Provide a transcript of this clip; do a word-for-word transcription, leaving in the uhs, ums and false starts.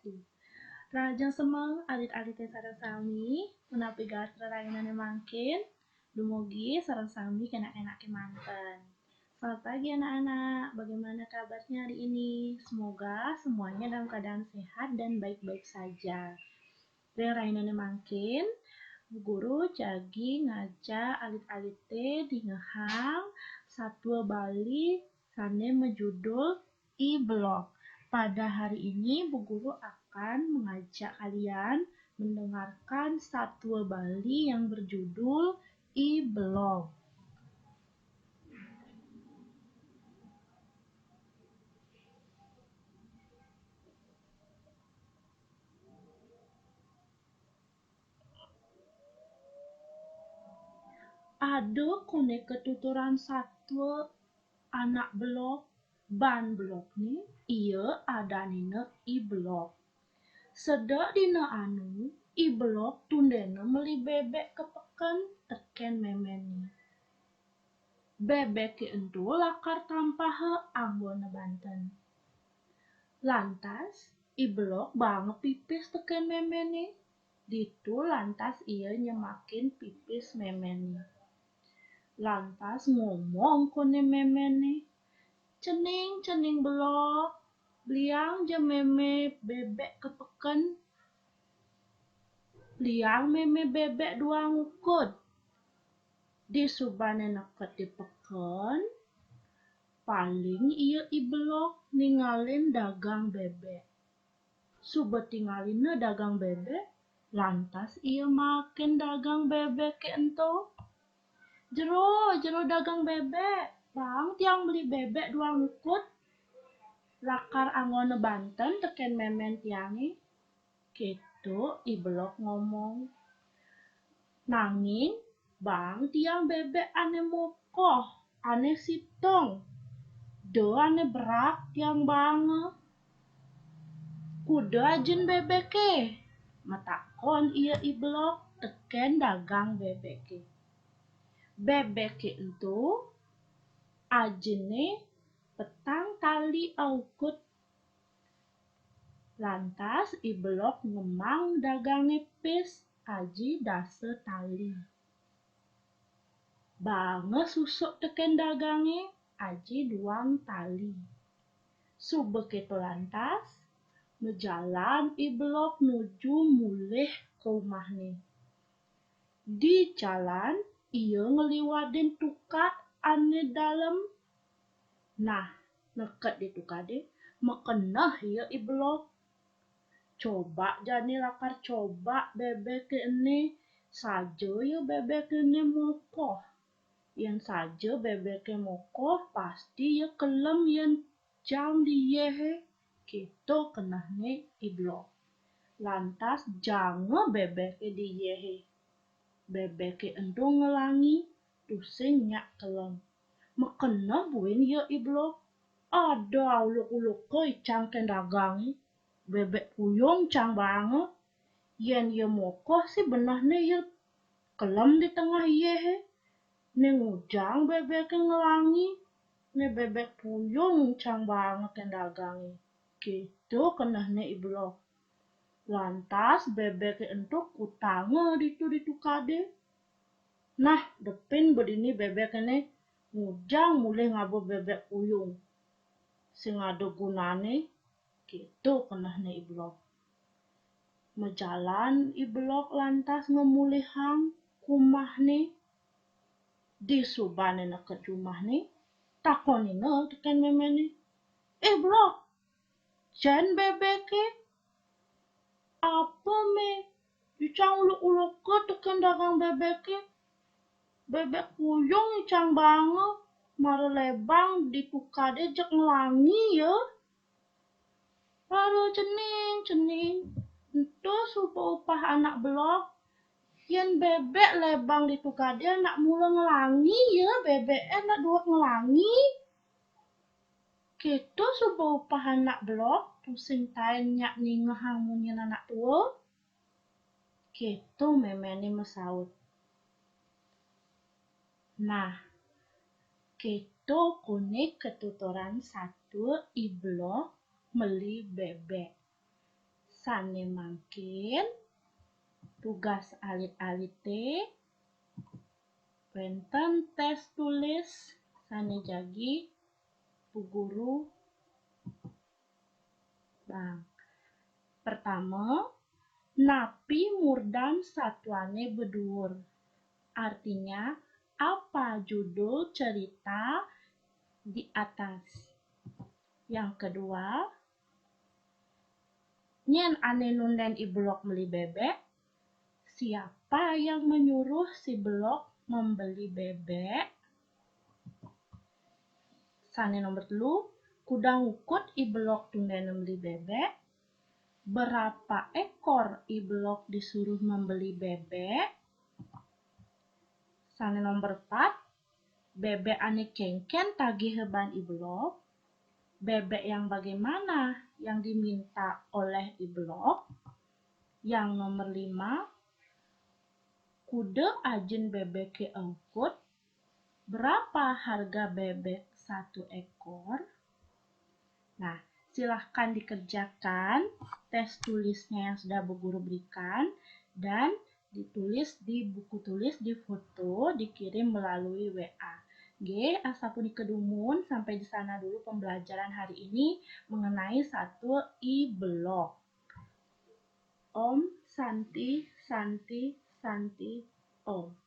Rahajeng semeng alit-alité sareng sami, punapi gaos rerainane mangkin? Dumugi sareng sami kenak-kenak kemanten. Selamat pagi anak-anak, bagaimana kabarnya hari ini? Semoga semuanya dalam keadaan sehat dan baik-baik saja. Rerainane mangkin, Bu Guru jagi ngajak alit-alité dingehang satua Bali sane majudul I Belog. Pada hari ini, Bu Guru akan mengajak kalian mendengarkan satua Bali yang berjudul I Belog. Ada kone katuturan satua anak belog, ban belogné, ia adanina I Belog. Sedek dina anu, I Belog tundena meli bebek ka peken teken memené. Bebeké ento lakar tampaha anggona banten. Lantas, I Belog baanga pipis teken memené. Ditu lantas ia nyemakin pipis memené. Lantas ngomong kone memené, "Cening, cening Belog, beliang ja meme bebek ka peken. Beliang meme bebek dua ngukud." Disubane neked di peken, paling ia I Belog ningalin dagang bebek. Suba tingalina dagang bebek, lantas ia maakin dagang bebeké ento. "Jero, jero dagang bebek, baang tiang beli bebek dua ngukud. Lakar anggona banten teken memen tiangé." Kéto I Belog ngomong. "Nanging baang tiang bebek ane mokoh, ane sitong. Da ane berak tiang baanga." "Kuda ajin bebeké?" matakon ia I Belog teken dagang bebeké. "Bebeké ento ajiné petang tali aukud." Lantas I Belog ngemang dagangé pis aji dasa tali. Baanga susuk teken dagangé aji duang tali. Suba kéto lantas, majalan I Belog nuju mulih ka umahné. Di jalan, ia ngliwatin tukad ane dalem. Nah, neked di tukadé, makeneh ia I Belog. Coba jani lakar coba bebeké ene, saja ya bebeké ene mokoh. Yen saja bebeké mokoh, pasti ya kelem yen jang di yéhé, kéto kenehné I Belog. Lantas janga bebeké di yéhé. Bebeké ento ngelangi, tusing nyak kelem. Makeneh buin ya I Belog. Ada uluk-uluka icang teken dagangé. Bebek puyung cang baanga. Yen ya mokoh sih benehné ya kelem di tengah yéhé. Né ngujang bebeké ngelangi, né bebek puyung cang baanga teken dagangé. Kéto kenehné I Belog. Lantas bebeké ento kutanga ditu di tukadé. Nah, depin bedini bebeké né ngujang mulih ngaba bebek puyung. Sing ada gunané, kéto kenehné I Belog. Majalan I Belog lantas ngemulihang ka umahné. Disubané neked jumahné, takonina teken memené, "Eh, Belog, jani bebeké? Apa mé icang uluk-uluka teken dagang bebeké? Bebek puyung icang baanga, mara lebang di tukadé jeg ngelangi ya." "Aduh, cening, cening. Ento suba upah anak Belog. Yen bebek lebang di tukadé anak mula ngelangi ya, bebek anak duweg ngelangi." Kéto suba upah anak Belog, tusing taén nyak ningehang munyin anak tua. Kéto memené masaut. Nah, kéto kone katuturan satua I Belog meli bebek. Sané mangkin, tugas alit-alité wénten tés tulis sané jagi Bu Guru bang. Pertama, napi murdan satuané beduur? Artinya, apa judul cerita di atas? Yang kedua, nyén ané nundén I Belog meli bébék? Siapa yang menyuruh si Belog membeli bébék? Sané nomor telu, kuda ngukut I Belog tundén meli bébék? Berapa ekor I Belog disuruh membeli bébék? Sané nomor empat, bébék ané kénkén tagih ban I Belog? Bébék yang bagaimana yang diminta oleh I Belog? Yang nomor lima, kuda ajin bébéké angkut? Berapa harga bébék satu ekor? Nah, silahkan dikerjakan tes tulisnya yang sudah Bu Guru berikan dan ditulis di buku tulis, difoto, dikirim melalui W A. Nggih, asapunika dumun, sampai di sana dulu pembelajaran hari ini mengenai satua I Belog. Om Santi, Santi, Santi, Om.